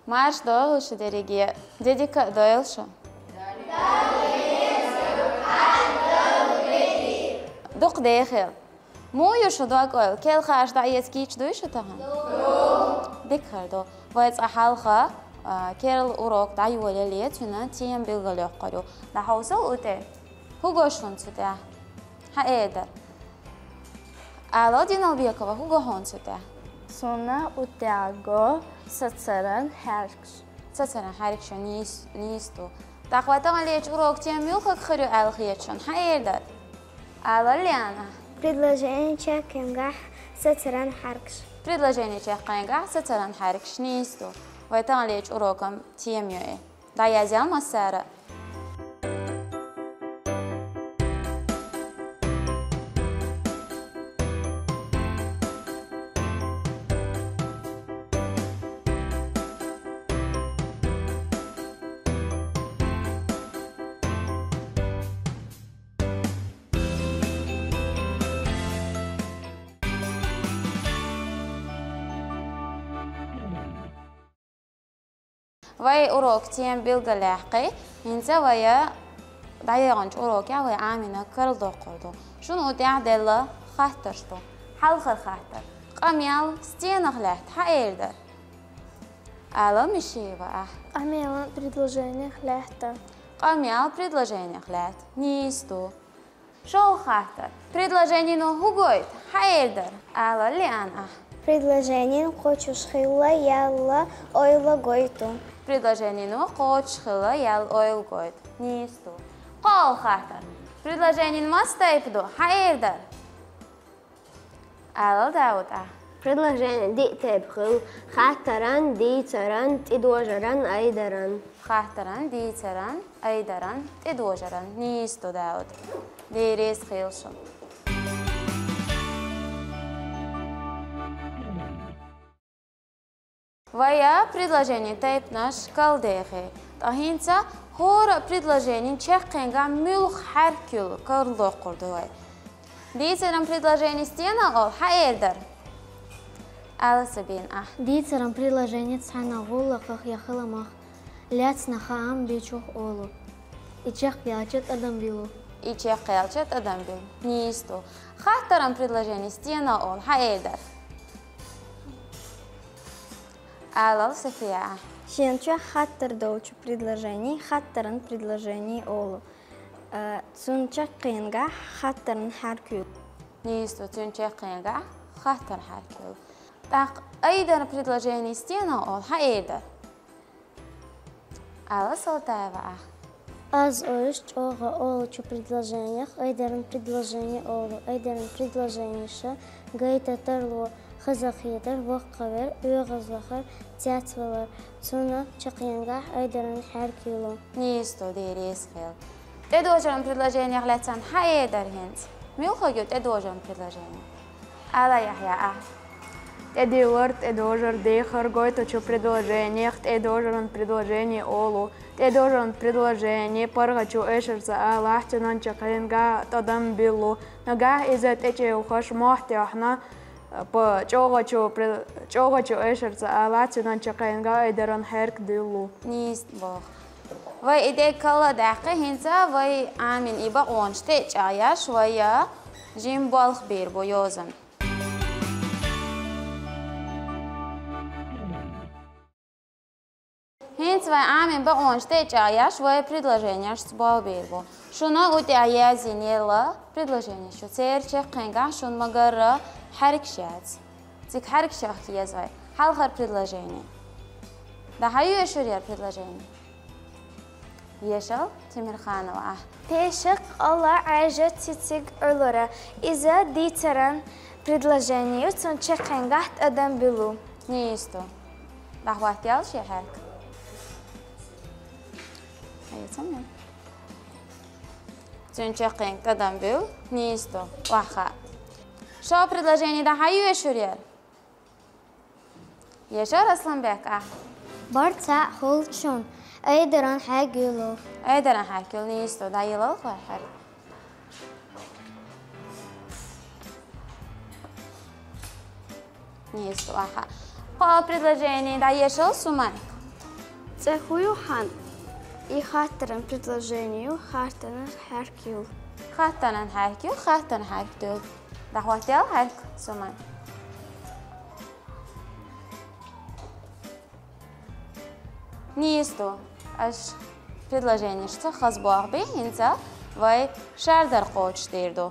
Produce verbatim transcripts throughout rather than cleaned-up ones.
Марш догӀийла шу дерриге. Де дика а дойла шу. Дукха дехийла. Муха ю шу дог-ойла? Керла харжа дӀаэца кийча дуй шу тахан? Дика хир ду. Вай цкъа хьалха, а, керла урок дӀайолале, цуьнан тема билгалйоккхур ю. ДӀахьовсал у тӀе. ХӀун го шуна цу тӀехь? Хьан эр дара? Ала, Диналбекова, хӀун го хьуна цу тӀехь? Суна у тӀехь го сацаран хьаьркаш. Сацаран хьаьркаш нийс-, нийса ду. ТӀаккха вай таханлерчу урокан тема муьлхарг хир ю аьлла хета шуна? Хьан эр дара? Ала, Лиана. Предложенин чаккхенгахь сацаран хьаьркаш. Предложенин чаккхенгахь сацаран хьаьркаш нийса ду. Вай таханлерчу урокан тема ю и. ДӀаязъял массара. Вай урокан тема билгалъяьккхи, хӀинца вай дӀаяханчу урокехь вай Ӏамина карладоккхур ду. Шуна у тӀехь делла хаттарш ду. Хьалхара хаттар. Къамел стенах лаьтта? Хьан эр дара? Ала, Мишиева, ахь. Къамел предложенех лаьтта. Къамел предложенех лаьтта. Нийса ду. ШолгӀа хаттар. Предложенино хӀун гойту? Хьан эр дара? Ала, Лиана, ахь. Предложенино кхочуш хилла ял, ойла гойту. Предложенино кхочуш хилла ял, ойла гойту. Нийса ду. КхоалгӀа хаттар. Предложенин маса тайпа ду? Хьан эр дара? Ала, Дауд, ахь. Предложени диъ тайпа хилла: хаттаран, дийцаран, тӀедожаран, айдаран. Хаттаран, дийцаран, айдаран, тӀедожаран. Нийса ду, Дауд. Деррис хийла шуна. Вай предложенин тайпанаш карладехи. ТӀаккха хӀинца хӀора предложенин чаккхенгахь муьлха хьаьрк юьллу карладоккхур ду вай. Дийцаран предложени стенах олу? Хьан эр дара? Ала, Сабина, ахь. Дийцаран предложени цхьана гӀуллакхах я хиламах лаьцна хаам бичух олу. И чекхъяьлча тӀадам билу. И чекхъяьлча тӀадам билу. Нийса ду. Хаттаран предложени стенах олу? Хьан эр дара? Алал, София, ахь. Шен чохь хаттар долчу предложени хаттаран предложени олу. Э, цуьнан чаккхенгахь хаттаран хьаьрк юьллу. Нийса ду, цуьнан чаккхенгахь хаттаран хьаьрк юьллу. ТӀаккха айдаран предложени стенах олу? Хьан эр дара? Ала, Салтаева, ахь. Аз ойуш чӀогӀа олучу предложенех айдаран предложени олу. Айдаран предложениша гайта тарло, хазахетар, воккхавер, оьгӀазлахар, цецвалар. Цунна чаккхенгахь айдаран хьаьрк юьллу. Нийса ду, деррис хийла. ТӀедожаран предложенех лаьцна хьан эр дара хӀинца? Муьлхарг ю тӀедожаран предложени? Ала, Яхьъя, ахь. ТӀедиллар, тӀедожар, дехар гойтучу предложенех тӀедожаран предложени олу. ТӀедожаран предложени паргӀатчу эшарца алахь, цуьнан чаккхенгахь тӀадам билла. Нагахь иза тӀечӀевхаш мохь тоьхна, п-, чӀогӀачу пре-, чӀогӀачу эшарца алахь, цуьнан чаккхенгахь айдаран хьаьрк дуьллу. Нийса боху. Вай и дерг карладаккхи, хӀинца вай Ӏамин и бакъонаш тӀе а чӀагӀъеш, вай жима болх бийр бу йозанна. ХӀинца вай Ӏамин бакъонаш тӀе а чӀагӀъеш, вай предложенешца болх бийр бу. Шуна у тӀехь яздина елла предложенеш ю. Церан чаккхенгахь шуна ма-гарра хьаьркаш яц. Цига хьаьркашех еза вай. Хьалхара предложени. ДӀахьайоьшур яра предложени? Ешал, Тимирханова, ахь. Пешакъ, къала, Ӏаьржа, цициг, Ӏуьллура. Иза дийцаран предложени ю, цунна чаккхенгахь тӀадам буьллу. Нийса ду. ДӀахӀоттаял шен хьаьрк. Айца мел. Цуьнан чаккхенгахь тӀадам буьллу. Нийса ду. Охьахаа. ШолгӀа предложени дӀахьайоьшур яра? Ешар, Асланбек, ахь. Барт цхьаъ хуьлда шуна. Айдаран хьаьрк юьллу. Айдаран хьаьрк юьллу, нийса ду. ДӀайиллал хьо хьаьрк. Нийса ду, охьахаа. КхоалгӀа предложени дӀаешал, Сумай. ЦӀе хӀу ю хьан? И хаттаран предложени ю, хаттаран хьарк ю. Хаттаран хьарк ю, хаттаран хьарк ду. ДӀахӀоттаяьл хьарк, Сума? Нийса ду. Аш предложенешца хоза боахаб, хӀинца вай шаьрдар кхочушдийр ду.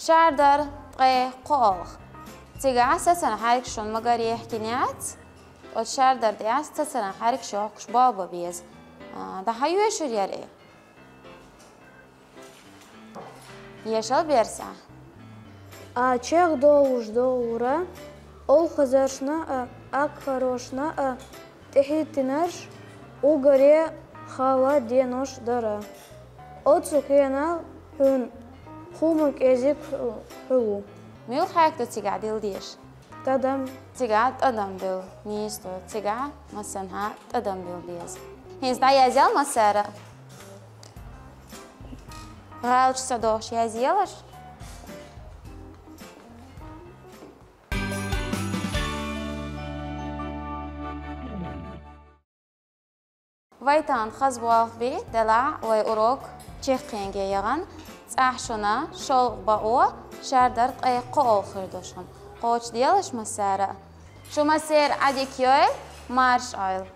Шаьрдар ткъе кхо оалхаш. Цигахь сацаран хьарк шун магар ехкинехь, оцу шаьрдар тӀехь сацаран хьарк шохкуш болба беза. А, дӀахьа йоьшур яра и? Ешал берса. А чехдолуш долура, олхазаршна а, акхарошна а, тӀехӀиттинарш уггаре хала денош дара. Оцу хенахь хьуна хӀума кӀезиг хьулу. Муьлха хьарк ду цигахь дилла дезаш? ТӀадам. Цигахь тӀадам дуьллу, нийса ду. Цигахь массанхьа тӀадам дуьллу деза. ХӀинца дӀаязъял массара а. ГӀалачу са дохуш язъелаш. Вай тахана хаза болх бий, делахь вай урок чекхйенге яхана, цӀахь шуна шолгӀа бакъо шаьрдар ткъе кхо оалхаш хир ду шуна. Кхочушделаш массара а. Шу массеран Ӏадика йойла, марша Ӏойла.